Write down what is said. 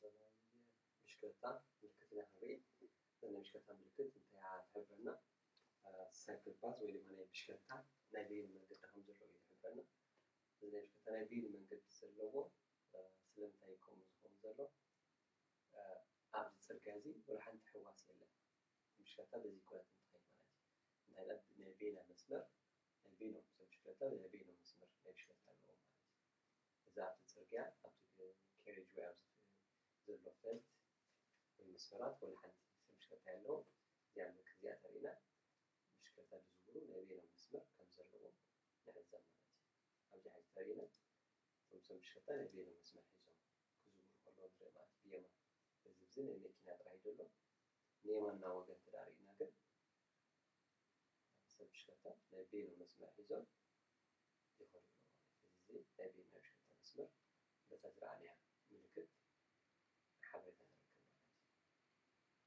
ብሽክለታ ምልክት ኢና ክንርኢ። እዛ ናይ ብሽክለታ ምልክት እንታይ እያ ትሕብረና? ሳይክል ፓዝ ወይ ድማ ናይ ብሽክለታ ናይ በይኑ መንገዲ ከም ዘለዎ እዩ ዝሕብረና። እዚ ናይ ብሽክለታ ናይ በይኑ መንገዲ ዘለዎ ስለምንታይ ከምኡ ዝኸውን ዘሎ? ኣብዚ ፅርግያ እዚ ወላ ሓንቲ ሕዋስ የለን። ብሽክለታ በዚ ኩነት እንትኸይድ ማለት እዩ። እንታይ ኢላ ናይ በይና መስመር ናይ በይኖም ሰብ ብሽክለታ ናይ በይኖም መስመር ናይ ብሽክለታ ኣለዎም ማለት እዩ። እዛ ኣብቲ ፅርግያ ኣብቲ ኬሬጅ ወይ ኣብዚ ዘሎ ፈልት ወይ መስመራት ወላ ሓንቲ ሰብ ብሽክለታ የለዎም። እዚኣ ምልክት እዚኣ ተርእይና ብሽክለታ ዝዝውሩ ናይ በይኖም መስመር ከም ዘለዎም ንዕዘብ ማለት እዩ። ኣብዚ ሓዚ ተርእይና እቶም ሰብ ብሽክለታ ናይ በይኖም መስመር ሒዞም ክዝውሩ ከለዉ ንርኢ ማለት እዩ። ብየማን እዚ ብዚ ናይ መኪና ጥራይ ዘሎ ንየማንና ወገን ተዳርእና ግን ሰብ ብሽክለታ ናይ በይኖም መስመር ሒዞም ይኸዱ ኣለዉ ማለት እዩ። እዚ ናይ በይኖም ናይ ብሽክለታ መስመር በታ ዝረኣናያ